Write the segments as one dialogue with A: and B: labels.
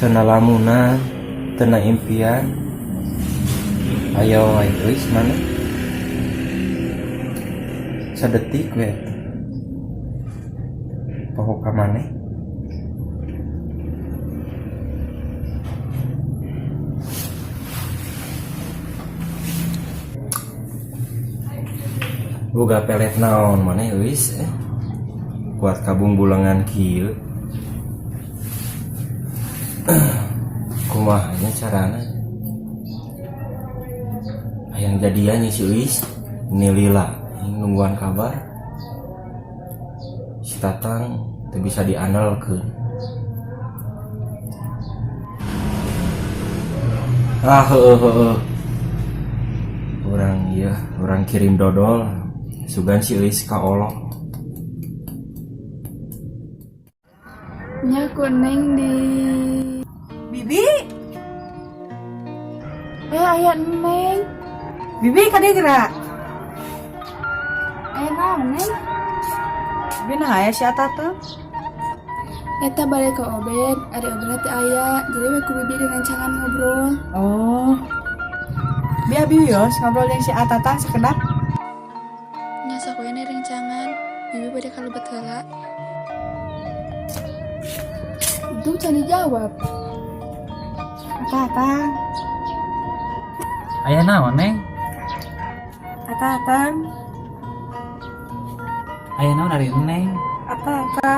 A: Teu lamunan, teu impian. Ayo wae euis mana? Sadetik we atuh. Poho ka maneh. Boga pelet naon maneh euis eh? Kuat kabungbulengan kieu. Kumaha nya carana? Hayang jadian jeung si Euis, ini lila nungguan kabar. Si Tatang teu bisa diandalkeun. Ah heueuh heueuh. Urang ieu, urang kirim dodol. Sugan si Euis kaolok.
B: Nya ku Neng di
C: Bibi,
B: Eh, aya Neng.
C: Bibi kade gerak.
B: Aya naon, Neng?
C: Bibi nah aya si Atata.
B: Eta balik ke Obed, ari Obed teh aya, jadi we ku Bibi rencangan ngobrol.
C: Oh. Bi abi wios ngobrol jeung si Atata sakedap.
B: Nya sok we rencangan, Bibi bade kalebet heula. Untung can dijawab.
C: Atata.
D: Aya naon, Neng?
C: Atata.
D: Aya naon ari Neng?
C: Atata.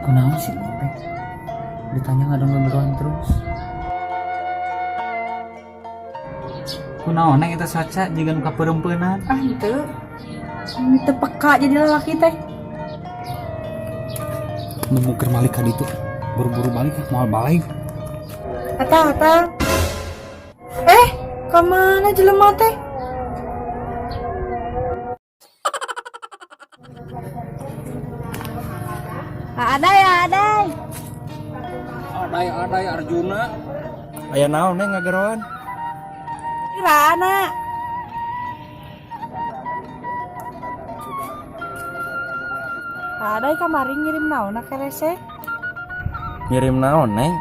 D: Kunaon sih teh? Ditanya ngadon-ngadon terus. Kunaon Neng eta saca jiga nu kapeureumpeunan?
C: Ah henteu. Ini teu peka jadi lalaki teh.
D: Nemu keur malik ka ditu. Buru-buru balik moal balik.
C: Atata. Eh, ka mana jelema teh?
E: Adai, adai.
A: Adai adai Arjuna. Aya naon Neng ngageroan?
C: Kirana. Adai kamari ngirim naon ka resek?
A: Ngirim naon Neng?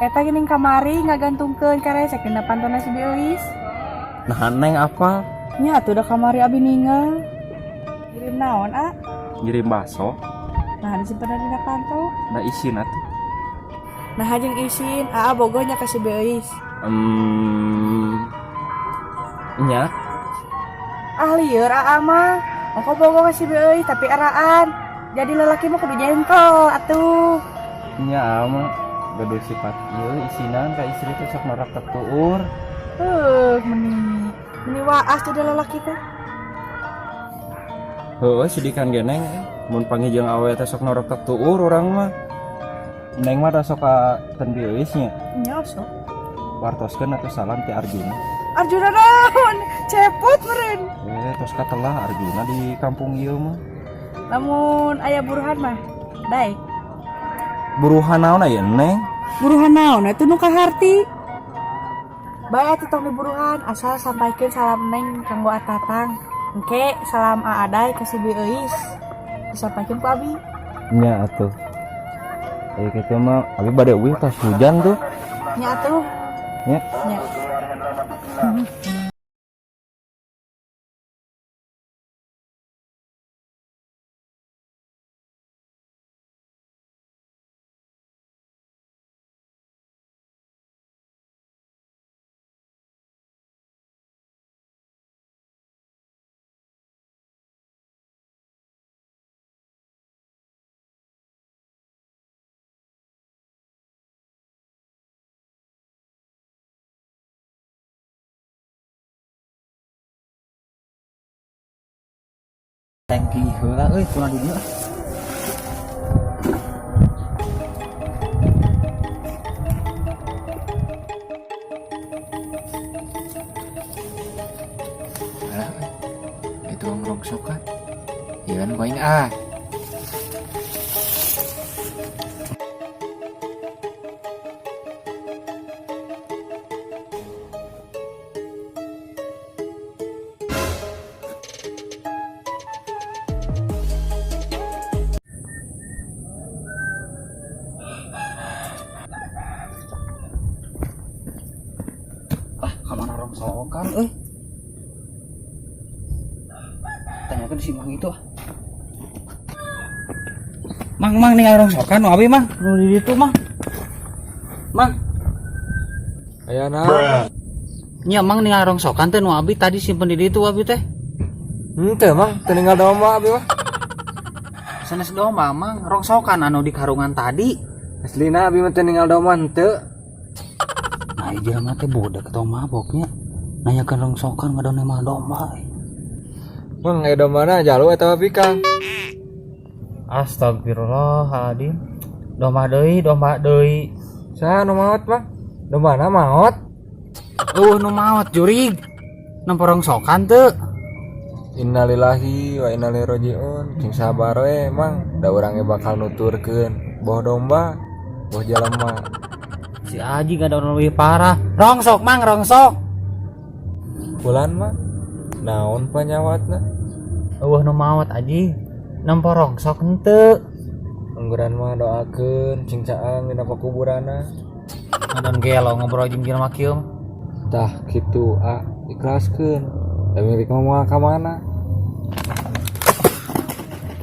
C: Eta geuning kamari ngagantungkeun ka resek dina pantona si Bieuis.
A: Nah Neng apa?
C: Nya atuh da kamari abi ningal. Ngirim naon, A?
A: Ngirim baso.
C: Nah, disimpen dina panto.
A: Da isin atuh.
C: Nah, jeung isin, Aa bogoh nya ka si Bieuis.
A: Nya.
C: Ah lieur Aa mah. Ongko bogoh ka si Bieuis tapi eraan. Jadi lelaki mah kudu jengkol atuh.
A: Nya Aa mah gaduh sifat ieu isinan ka istri teh sok norak tuur.
C: Meni meni waas jadi lelaki teh.
A: Heueuh sidikan ge Neng, mun panggih jeung awewe teh sok norok tuur urang mah. Neng mah da sok ka ten Bieuis nya.
C: Nya sok.
A: Wartoskeun atuh salam ti Arjuna.
C: Arjuna naon? Cepot meureun.
A: Tos katelah Arjuna di kampung ieu mah.
C: Lamun aya buruhan mah, daek.
A: Buruhan naon aya Neng?
C: Buruhan naon atuh nu kaharti? Bae atuh tong diburuhan, asal sampaikeun salam Neng kanggo Atatang. Engke salam Aadai ka si Bieuis. Disampaikeun ku abi.
A: Nya atuh. Kitu mah abi bade uih tos hujan tuh.
C: Nya atuh.
A: Nya.
C: Nya.
D: Tangki heula euy kurang di dieu.
F: Alah, itu ngerongsokan. Ieu kan ku aing ah.
D: Rongsokan euy. Tanyakeun si Mang itu ah. Mang, mang, ningali rongsokan nu abi, Mang. Nu di ditu, Mang. Mang.
F: Aya naon?
D: Nya, Mang, ningali rongsokan teh nu abi tadi simpen di ditu abi teh.
F: Henteu, Mang, teu ninggal domba abi mah.
D: Sanes domba, Mang, rongsokan anu di karungan tadi.
F: Aslina abi mah teu ninggal domba henteu.
D: Nah, ieu jelema teh budak atau maboknya. Nanyakeun rongsokan ngadon mah domba.
F: Mang, aya dombana jalu eta bikang.
D: Astagfirullahaladzim. Domba deui, domba deui.
F: Saha nu maot, Mang? Dombana maot?
D: Euweuh nu maot, jurig. Nempo rongsokan teu?
F: Innalillahi wa inna ilaihi rajiun. Cing sabar we, Mang. Da urang ge bakal nuturkeun boh domba, boh jelema.
D: Si Aji gak ada leuwih parah. Rongsok, Mang, rongsok.
F: Bulan mah naon panyawatna?
D: Euweuh nu maot, Aji. Nempo rongsok henteu?
F: Angguran mah doakeun cing caang dina pakuburanna.
D: Ngadon gelo ngobrol jeung jelema kieu mah.
F: Tah kitu ah, ikhlaskeun. Da milik mah moal ka mana?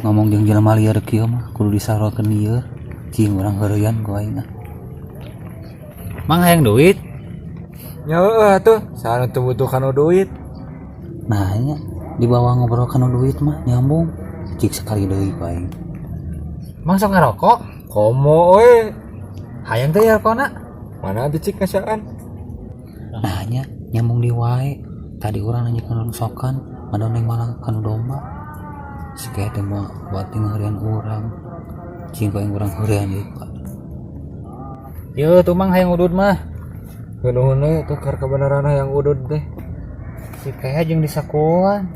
D: Ngomong jeung jelema lieur kieu mah kudu disarokeun lieur. Cing urang heureuyan ku aing ah. Mang, hayang duit?
F: Nya heueuh atuh, saha nu teu butuh kana duit?
D: Nah, nya dibawa ngobrol kana duit mah nyambung. Cik sekali deui ku aing. Mang sok ngarokok?
F: Komo we.
D: Hayang teh ya rokona?
F: Mana atuh cik ngasaan?
D: Nah, nya nyambung di wae. Tadi urang nanya kana rongsokan, ngadon malah kana domba. Si kayak teh mah buat ngeureun urang. Cing ku aing urang heureun deui, Pak. Yeuh tuh, Mang, hayang udud mah.
F: Nuhun we tuh keur kebenaran hayang udud teh.
D: Si kayak jeung disakuan.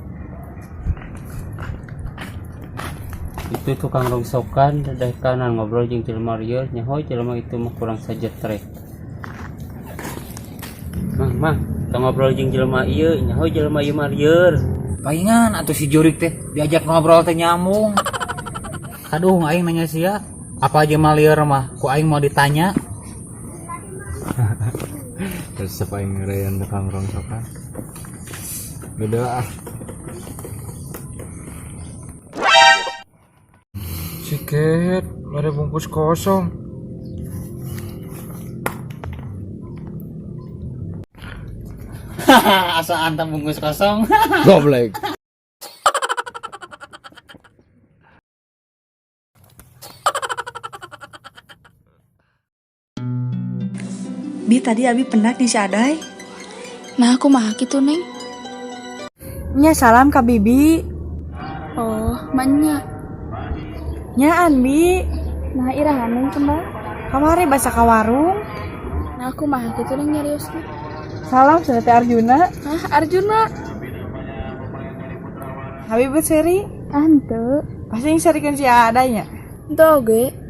G: Itu tukang rongsokan dari kanan ngobrol jeung jelema lieur, nyaho jelema itu mah kurang sajetrek. Mang, mang, tong ngobrol jeung jelema ieu, nyaho jelema ieu mah lieur.
D: Palingan atuh si jurik teh diajak ngobrol teh nyambung. Aduh, aing nanya sia, apa aja mah lieur mah ku aing mau ditanya.
F: Resep aing ngeureun tukang rongsokan. Beda ah. Siket, ada bungkus kosong.
D: Asa antam bungkus kosong.
F: Goblek.
C: Bi, tadi abi pendak di si Adai.
B: Nah, aku mah kitu, Neng.
C: Nya, salam ka Bibi.
B: Oh, manya.
C: Nyaan, Bi.
B: Nah, iraha, Neng, kembali.
C: Kamari basa ka warung.
B: Nah, aku mah kitu, Neng, nyariosna.
C: Salam cenah teh Arjuna.
B: Hah, Arjuna.
C: Habib seri.
B: Ah, henteu.
C: Pasti serikeun si Adai nya.
B: Henteu oge.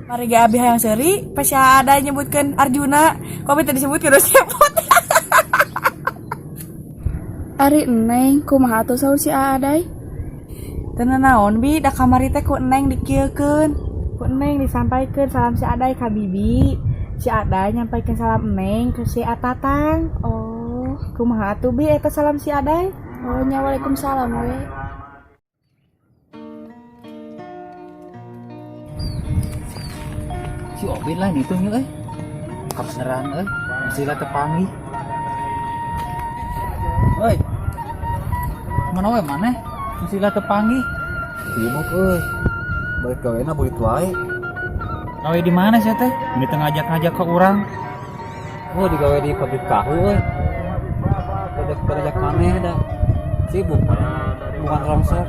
C: Mari ge abi hayang seuri, pas si Adai nyebutkeun Arjuna, kok abi teu disebutkeun sepot.
B: Ari Neng, kumaha atuh saur si Adai?
C: Teu naon, Bi, da kamari teh ku Neng dikieukeun. Ku Neng disampaikeun salam si Adai ka Bibi. Si Adai nyampaikeun salam Neng ke si Atatang.
B: Oh,
C: Kumaha atuh, Bi, eta salam si Adai?
B: Oh nya, waalaikumsalam we.
D: Si Obed lah itu nya euy. Kabeneran euy, mesti lah tepanggih. Euy. Mana we maneh? Mesti lah tepanggih.
A: Sibuk euy. Balik gawena burit wae.
D: Gawe di mana sih teh? Ini teh ngajak-ngajak ke urang.
A: Oh, digawe di pabrik tahu euy. Udah kerja maneh dah. Sibuk mana bukan rongsok.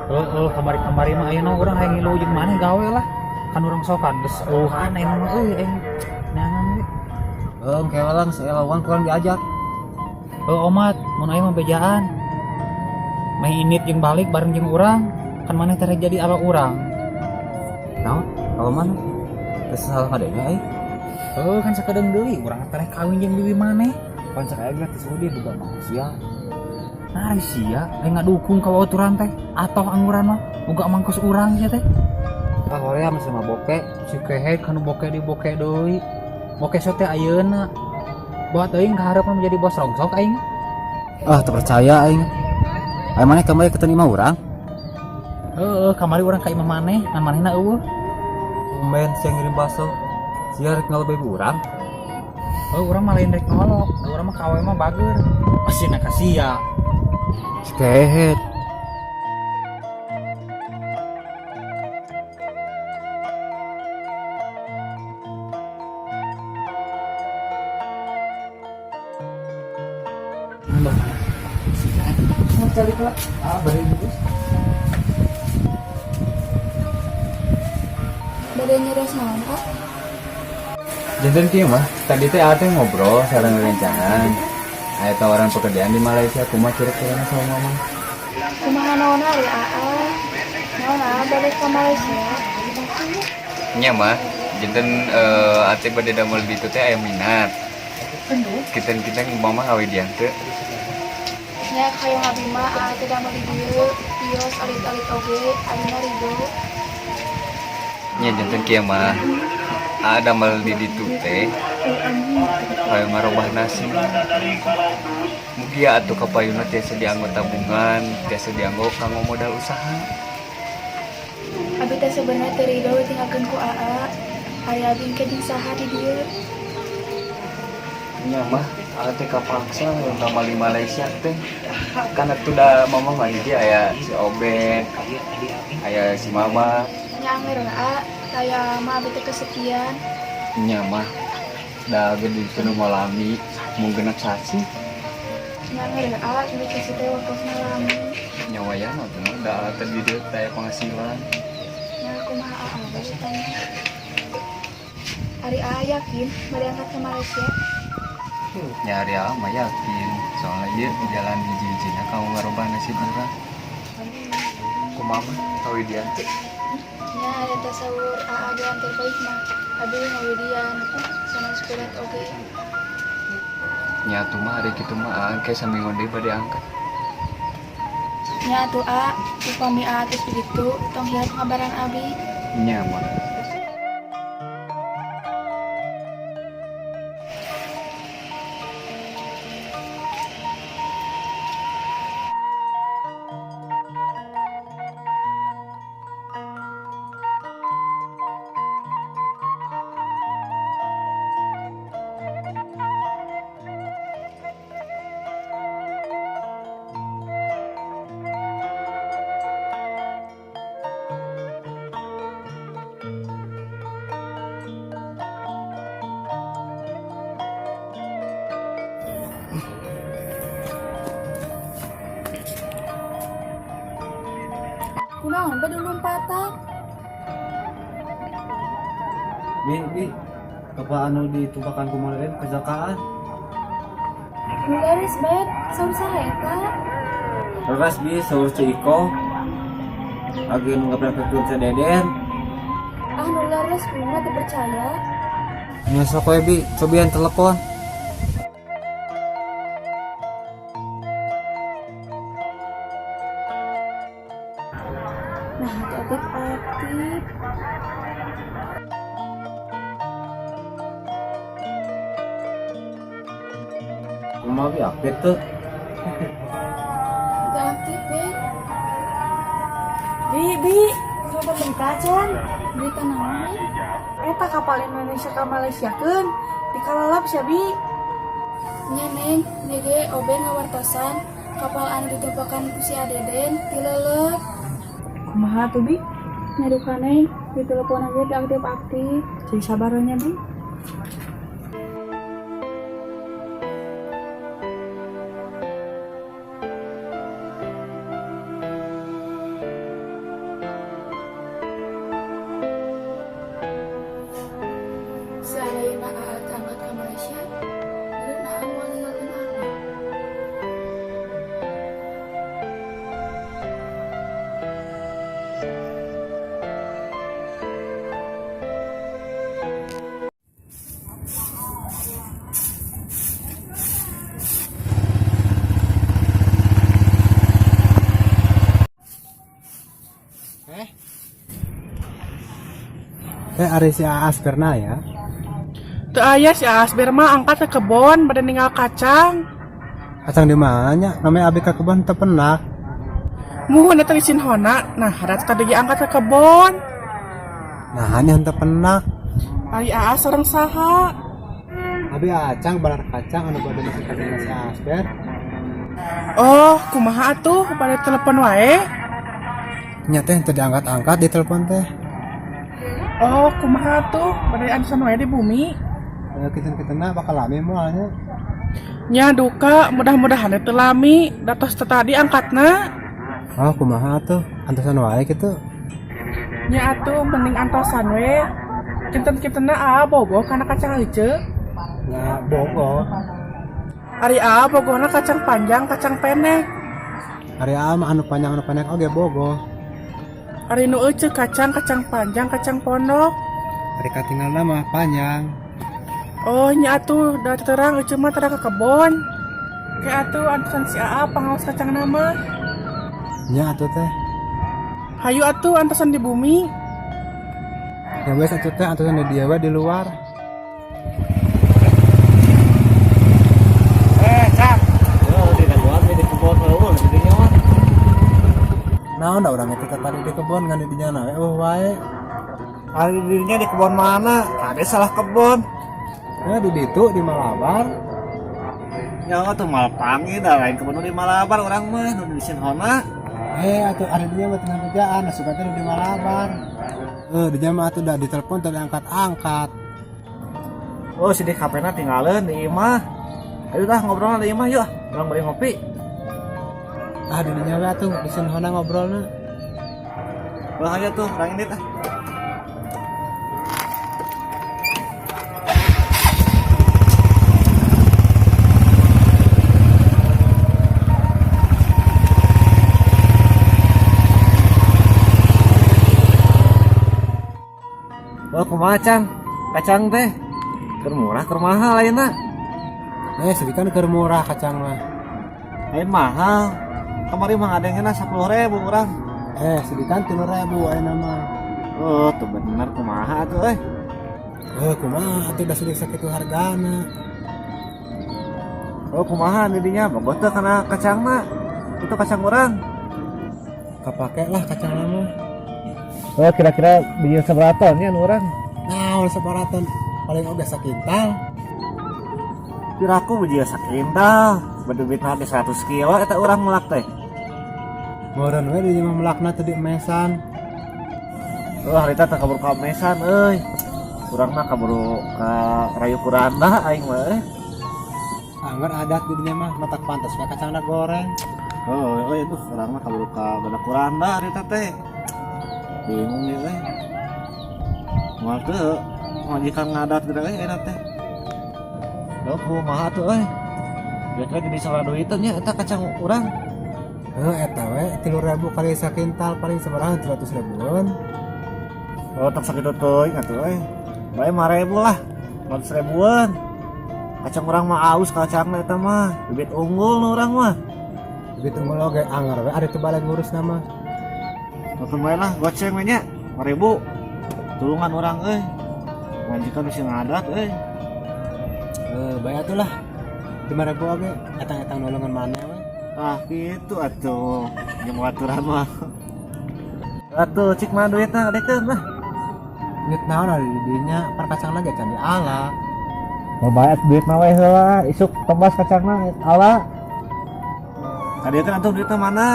D: Heeh, kamari-kamari mah ayeuna urang hayang ngilu jeung maneh gawe lah. Kan urang sokan geus eueuhan aing mah euy, aing neangan we.
A: Heuh, kewalang seelawan kurang diajak.
D: Heuh, omat, mun aing mah bejaan. Meh init jeung balik bareng jeung urang, kan maneh teh rek jadi ala urang.
A: Naon? Kalau mana? Geus salah ngadenge euy.
D: Heuh, kan sakedeung deui urang teh rek kawin jeung bibi maneh.
A: Pan cek aing teh sudi boga manusia.
D: Nah, sia, aing ngadukung ka baturan teh. Atoh angguran mah, boga mangkos urang sia teh.
A: Ah, horea mah sama boke.
D: Si kehe kanu boke di boke deui. Boke so teh ayeuna. Bawa teuing kaharepna menjadi bos rongsok aing. Ah, teu percaya aing. Aing maneh kamari ketemu imah urang.
H: Heeh, kamari urang ka imah maneh, ngan manehna euweuh.
D: Tumben sia ngirim baso. Sia rek ngalo bae urang.
H: Heuh, urang mah lain rek ngolo, da urang mah ka awewe mah bager. Pasina ka sia.
D: Si kehet.
B: Bade nyarios naon, ah?
F: Janten kieu mah, tadi teh ate ngobrol sareng rencangan. Aya tawaran pekerjaan di Malaysia, kumaha kira-kira sama mama?
B: Kumaha naon ari aa? Naon aa balik ka Malaysia?
F: Nya mah, janten ate bade damel ditu teh aya minat. Kita-kita mama ngawidian teu.
B: Nya kayak abi mah aa teh damel di dieu, wios alit-alit oge, abi mah ridho.
F: Nya janten kieu mah, aa damel di ditu teh hoyong ngarobah nasib. Mugia atuh kapayunna tiasa dianggo tabungan, tiasa dianggo kanggo modal usaha.
B: Abi teh sebenarnya teu ridho ditinggalkeun ku aa. Ari abi engke jeung saha di dieu?
F: Nya mah, aa teh kapaksa hoyong damel di Malaysia teh. Kan atuh da mama mah di dieu aya si Obed, aya si Mama.
B: Nya anger aa, taya mah abi teh kesepian.
F: Nya mah, da ge di ditu nu malami mung genep sasi.
B: Nya anger aa, genep sasi teh waktosna lami.
F: Nya wayahna atuh mah da aa teh di dieu teh aya penghasilan.
B: Nya kumaha aa we tanya. Ari aa yakin bade angkat ke Malaysia?
F: Nya ari aa mah yakin, soalnya ieu jalan hiji-hijina kanggo ngarobah nasib urang. Kumaha mah kawidian teh?
B: Nya ari teh saur aa jalan terbaik mah. Abi ngawidian sanes berat oge.
F: Nya atuh mah ari kitu mah aa engke saminggu deui bade angkat.
B: Nya atuh aa, upami aa geus di ditu tong hilap ngabaran abi.
F: Nya mah.
B: Kunaon bae dilumpatan?
A: Bi, bi, kapal anu ditumpakan ku Mang Deden kecelakaan.
B: Nu garis bed, saur saha eta?
A: Leres bi, saur Ci Iko. Lagi nu ngaprekeun si Deden.
B: Ah nu leres kumaha teu percaya?
A: Nya sok we bi, cobian telepon.
B: Nah, teu aktif-aktif.
A: Kumaha bi aktif teu?
B: Teu aktif bed.
C: Bi, bi, coba berita can.
B: Berita naon?
C: Eta kapal Indonesia ka Malaysia keun dikalalap sia bi.
B: Nya Neng, nya ge obe ngawartosan kapal anu ditumpakan ku si Deden dileuleup.
C: Kumaha tuh bi?
B: Nya duka Neng, di telepon aja teu aktif-aktif.
C: Jadi sabar we nya bi.
B: Seandainya aa teu angkat ka Malaysia, meureun aa moal ninggalkeun abi.
A: Eh, ari si Aas Berna ya.
C: Teu aya si Aas Berma angkat ke kebon bade ninggal kacang.
I: Kacang di mana nya? Namanya abi ka kebon teu penak.
C: Muhun eta di Sinhona, nah ada tadi diangkat ke kebon.
I: Nah, nya henteu penak.
C: Ari Aa sareng saha?
I: Abi Acang balar kacang anu bade mesen kacang si Asber.
C: Oh, kumaha atuh bade telepon wae?
I: Nya teh henteu diangkat-angkat di telepon teh.
C: Oh, kumaha atuh bade antosan wae di bumi?
I: Kinten-kintena bakal lami moal nya.
C: Nya duka, mudah-mudahan teu lami, da tos teu tadi angkatna.
I: Oh, kumaha atuh? Antosan wae kitu.
C: Nya atuh mending antosan we. Kinten-kintena Aa bogoh kana kacang heuceu?
I: Nya bogoh.
C: Ari Aa bogohna kacang panjang, kacang pendek?
I: Ari Aa mah anu panjang anu pendek oge bogoh.
C: Ari nu euceu kacang, kacang panjang, kacang pondok?
I: Ari katinggalna mah panjang.
C: Oh, nya atuh da terang euceu mah tara ka kebon. Ke atuh antosan si Aa pangaos kacangna mah.
I: Nya atuh teh.
C: Hayu atuh antosan di bumi.
I: Ya wes atuh teh antosan di dieu we di luar.
J: Cak. Yo, di dagoan di kebon eueuh di dinya mah.
I: Naon da urang teh tadi di kebon ngan di dinya na we eueuh wae.
J: Ari di dinya di kebon mana? Kade salah kebon.
I: Ya di ditu di Malabar.
J: Ya atuh mal panggil da lain kebon di Malabar urang mah nu di Sinhona.
I: Atuh ari dinya mah teu kerjaan, asup teh di Malabar. Dinya mah atuh da ditelepon teu diangkat-angkat.
J: Oh, si di HP-na tinggalin di imah. Ayo dah ngobrol di imah yuk. Urang beli ngopi.
I: Ah, di dinya we atuh di Sinhona ngobrolna.
J: Ulah aja tuh, urang ini tah. Oh, kumaha Cang? Kacang teh. Keur murah keur mahal ayeuna?
I: Sedih kan keur murah kacang mah.
J: Lain mahal. Kamari mah ngadengena 10.000 urang.
I: Sedih kan 3.000 ayeuna mah.
J: Oh, tuh bener kumaha atuh euy.
I: Kumaha atuh da sedih sakitu hargana.
J: Oh, kumaha di dinya? Bogoh teh kana kacangna. Itu kacang urang.
I: Kapake lah kacangna mah.
J: Oh, kira-kira biji sabaraha ton nya nu urang?
I: Nah, sabaraha ton? Paling oge sakintal.
J: Piraku biji sakintal. Beduitna ge 100 kilo eta urang melak teh.
I: Meureun we di mah melakna teh di mesan.
J: Oh, harita teh kaburu ka mesan euy. Urang mah kaburu ka rayu kuranda aing mah euy.
I: Angger adat di dinya mah matak pantes we kacangna goreng.
J: Oh, euy aduh urang mah kaburu ka badak kuranda harita teh. Bingung ieu euy. Moal teu majikan ngadat gede euy eta teh. Loh, kumaha tuh euy? Kira-kira jadi salah duitan nya eta kacang urang.
I: Heuh, eta we 3.000 kali sakintal paling sabaraha 300 ribuan.
J: Oh, tak sakitu teuing atuh euy. Bae 5.000 lah. 500 ribuan. Kacang urang mah alus kacangna eta mah. Bibit unggul nu urang mah.
I: Bibit unggul oge anger we ari teu balik ngurusna mah.
J: Nonton bae lah goceng we nya 5.000. Tulungan urang euy. Majikan bisa ngadat euy.
I: Bae atuh lah. 5.000 oge etang-etang nolongan maneh we.
J: Ah, gitu atuh. Jeung aturan mah. Atuh cik mah duitna ngadekeun lah.
I: Duit naon ari di dinya par kacangna ge can diala.
J: Mau bae duit mah we heula, isuk tebas kacangna ala. Kadekeun atuh duitna mana?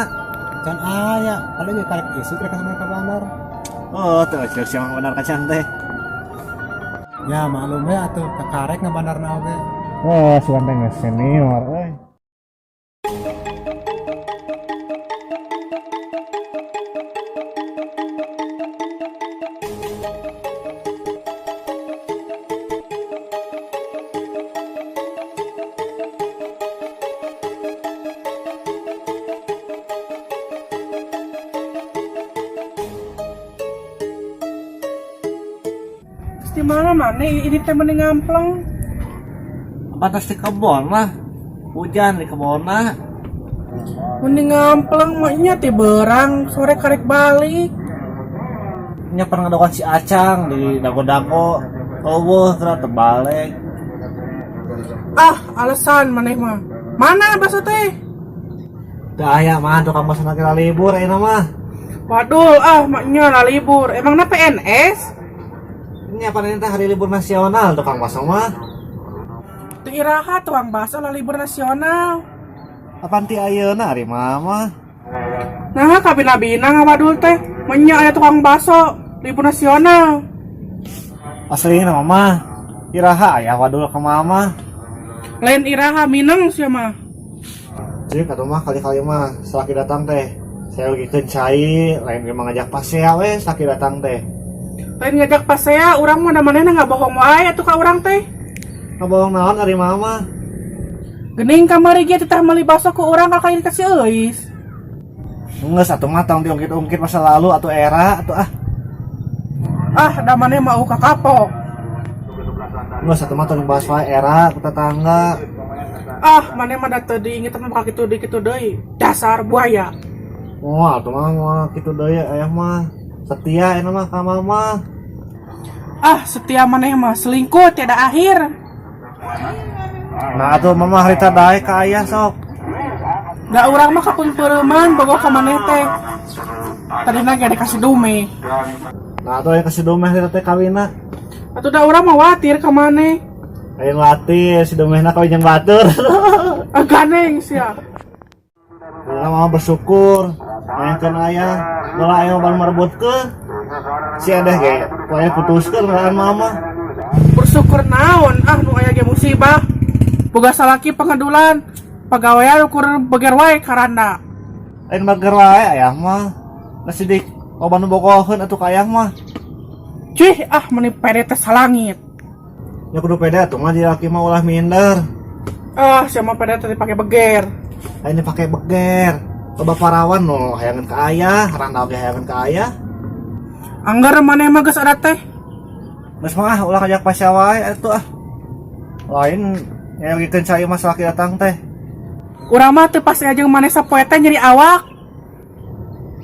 I: Can aya, paling ge karek isuk rek ka bandar.
J: Oh, teu cek siang bandar kacang teh.
I: Ya maklum we atuh kakarek ngabandarna oge.
J: Oh, sugan teh geus senior euy.
C: Di mana mana ini teh mending ngampleng.
J: Apa tas di kebon mah? Hujan di kebon mah.
C: Mending ngampleng mah nya teh berang sore karek balik.
J: Nya pernah ngadokan si Acang di dago-dago. Eueuh teh terbalik.
C: Ah, alasan maneh mah. Mana bakso teh?
J: Teu aya mah tukang bakso lagi libur ayeuna mah.
C: Waduh, ah maknya lah libur. Emangnya PNS?
J: Ini apa nih teh hari libur nasional tukang bakso mah.
C: Teu iraha tukang bakso lah libur nasional.
J: Apaan ti ayeuna ari mama?
C: Nah, kabina-bina ngawadul teh. Menya aya tukang bakso libur nasional.
J: Aslina mama. Iraha aya wadul ka mama.
C: Lain iraha mineng sia mah.
J: Cik atuh mah kali-kali mah salaki datang teh. Saya lagi cai, lain ge ngajak pasea we salaki datang teh.
C: Lain ngajak pasea, urang mah da manehna ngabohong wae atuh ka urang teh.
J: Ngabohong naon ari mama?
C: Gening kamari ge titah meuli bakso ku urang ka kain ka si Euis.
J: Geus atuh mah tong diungkit-ungkit masa lalu atuh era atuh ah.
C: Ah, da maneh mah ka kapok.
J: Geus atuh mah tong dibahas wae era ku tetangga.
C: Ah, maneh mah da teu diingit mah bakal kitu deui kitu deui. Dasar buaya.
J: Moal atuh mah moal kitu deui ayah mah. Setia eta mah ka mama.
C: Ah, setia maneh mah selingkuh tiada akhir.
J: Nah atuh mama harita daek ka ayah sok.
C: Da urang mah kapeungpeureman bogoh ka maneh teh. Tadina ge dikasih dume.
J: Nah atuh aya kasih dumeh harita teh kawinna.
C: Atuh da urang mah watir ka maneh.
J: Lain watir si dumehna kawin jeung batur.
C: Ah, ganeng sia.
J: Urang mah bersyukur hayangkeun ayah bola ayah baru merebutkeun. Si edeh ge ku ayah putuskeun malahan mama.
C: Bersyukur naon ah nu aya ge musibah. Boga salaki pengedulan, pagawean ukur beger wae karanda.
J: Lain bager wae ayah mah. Da sidik loba nu bogoheun atuh ka ayah mah.
C: Cih ah meni pede teh salangit.
J: Ya kudu pede atuh mah jadi laki mah ulah minder.
C: Ah, sia mah pede teh dipake beger.
J: Lain dipake beger. Loba parawan nu hayangeun ka ayah, randa oge hayangeun ka ayah.
C: Anggar maneh mah geus ada teh.
J: Geus mah ah ulah ngajak pasea wae atuh ah. Lain nyayogikeun cai mah salaki datang teh.
C: Urang mah teu pasea jeung maneh sapoe teh nyeri awak.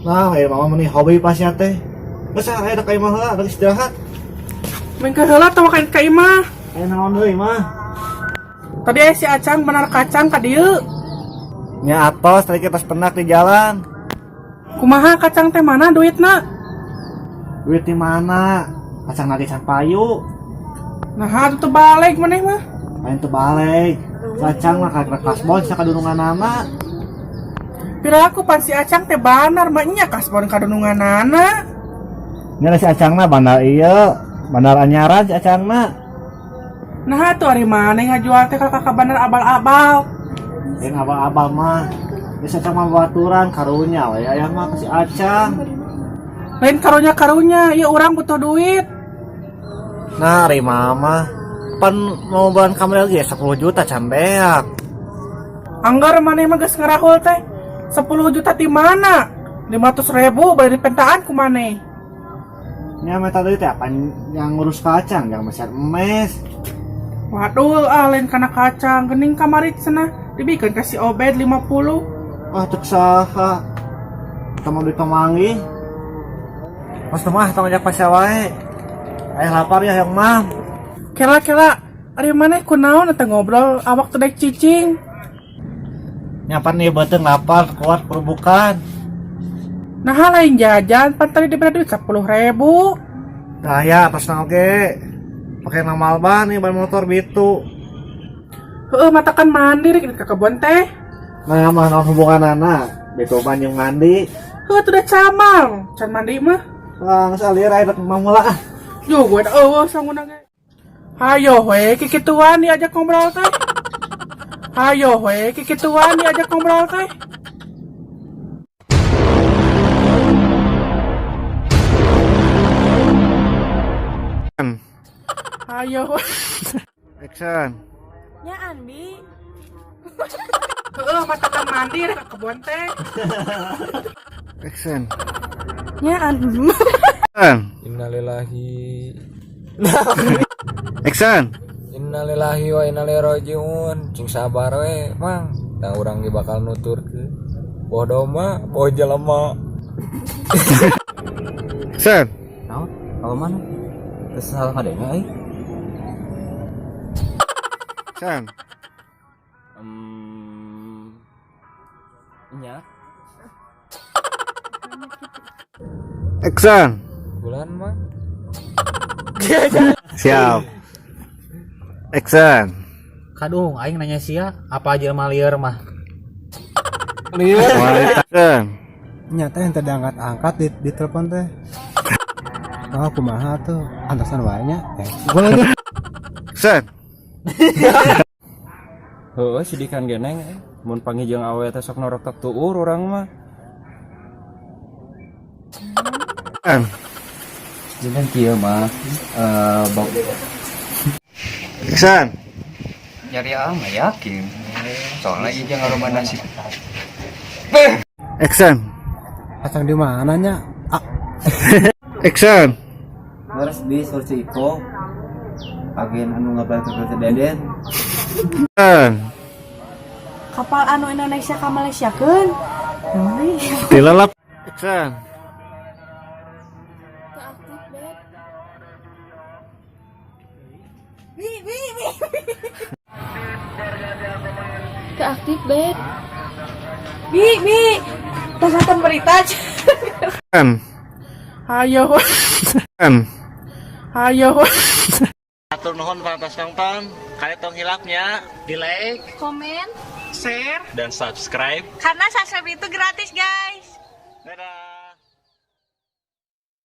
J: Nah, ieu mama meni hobi pasea teh. Geus ah aya ka imah heula rek istirahat.
C: Mengke heula tong ka imah.
J: Aya naon deui mah?
C: Tadi aya si Acang benar kacang ka dieu.
J: Nya atos tadi kita pendak di jalan.
C: Kumaha kacang teh mana duitna?
J: Duit di mana? Kacang lagi can payu.
C: Nah, atuh teu balik maneh mah.
J: Lain teu balik. Kacang mah karek kasbon sakadununganana.
C: Piraku pan si Acang teh bandar mah nya kasbon kadununganana.
J: Nya si Acangna bandar ieu, bandar anyaran si Acangna.
C: Nah, atuh ari maneh ngajual teh ka bandar abal-abal.
J: Lain abal-abal mah. Geus Acang mah baturan karunya we aya mah ka si Acang.
C: Lain karunya-karunya, ieu urang butuh duit.
J: Nah, ari mama pan mau bulan kamari lagi ya 10 juta can beak.
C: Anggar maneh mah geus ngarahul teh. 10 juta di mana? 500 ribu bari dipentaan ku maneh.
J: Nya meta deui teh apa yang ngurus kacang, yang meser emes.
C: Waduh, ah lain kana kacang, geuning kamari cenah dibikeun ka si Obed 50.
J: Ah cek saha? Kita mau duit pamanggih. Mas mah tong ngajak pasea wae. Aya lapar ya yang mah.
C: Kela-kela, ari maneh kunaon teh ngobrol awak teh dek cicing.
J: Nyapan ieu beuteung lapar kuat perubukan.
C: Nah lain jajan, pan tadi diberi duit 10 ribu.
J: Nah ya atas oge. Pakai nama ban nih ban motor bitu.
C: Heeh, matakan mandi rek ke kebun teh.
J: Nah mah naon hubunganana? Bitu ban jeung mandi.
C: Heuh, tuh udah camang, can mandi mah.
J: Lah geus alir aya rek mamula ah.
C: Yo gue eueuh sanguna ge. Hayo we kikituan diajak ngobrol teh. Hayo we kikituan diajak ngobrol teh. Hayo we.
J: Action.
E: Nyaan bi.
C: Heeh, matakan mandi rek ke kebun teh.
J: Action.
E: Nyaan.
F: Innalillahi.
J: Action.
F: Innalillahi wa inna ilaihi rajiun. Cing sabar we, Mang. Nah urang ge bakal nuturkeun. Boh domba, boh jelema.
J: Action.
D: Naon? Kalau mana? Terus salah ngadenge euy.
J: Action.
A: Nya.
J: Action.
F: Bulan mah.
J: Siap. Action.
H: Kadung aing nanya sia, apa jelema lieur mah?
J: Action.
I: Nya teh henteu diangkat-angkat di telepon teh. Oh, kumaha tuh? Antosan wae nya. Eh, boleh deh.
J: Action.
A: Heeh, sidikan ge, Neng. Mun panggih jeung awewe teh sok noroktok tuur urang mah.
J: Action.
D: Jangan kieu mah eh bau.
J: Action.
D: Nyari mah yakin. Soalnya ieu jeung ngarobah nasib.
J: Action.
I: Kacang di mana nya? Ah,
J: Action.
D: Beres bi surci Iko. Agen anu ngabal ke Deden.
J: Action.
C: Kapal anu Indonesia ka Malaysia keun.
J: Dilalap. Action.
B: Teu aktif, Beb.
C: Bi bi bi.
B: Teu aktif, Beb.
C: Bi bi. Tos nonton berita.
J: Action.
C: Ayo.
J: Action.
C: Ayo.
J: Hatur nuhun parantos nonton. Kalian tong hilap nya di like,
E: Komen,
J: share, dan subscribe.
E: Karena subscribe itu gratis, guys.
J: Dadah.